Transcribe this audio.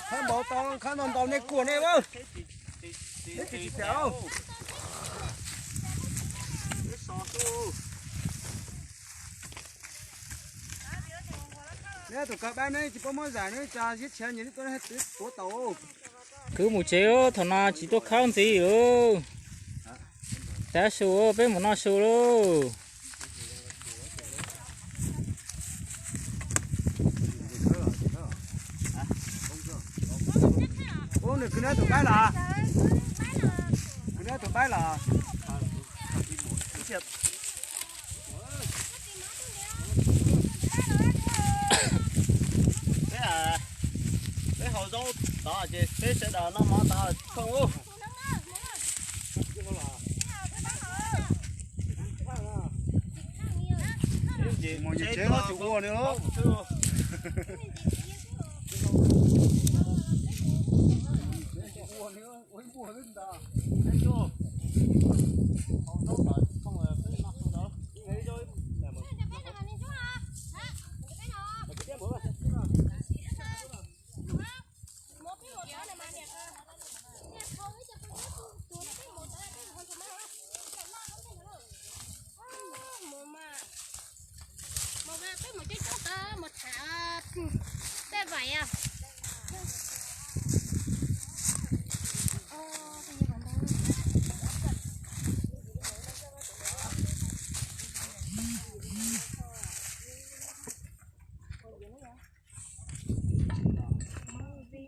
Khab npau taws, khab no ntau nej kuam nej a. Neb tus kab pab neb tsis paub muab zais neb tsa ziab tshiav nyias neb tuaj neb tuav tau. Kwv mus tsev, thaum no tsis tuaj khawb ntxiv. Tav su peb mus noj su lauj. Ub, nws kwv neb tus paib los? Kwv neb tus paib los? Peb haus zaub tod ces peb sawv daws noj mov tod khoom ub. Mus nyias tsev los tsis ua li. Peb mus coob coob tod mus tham tej vaim.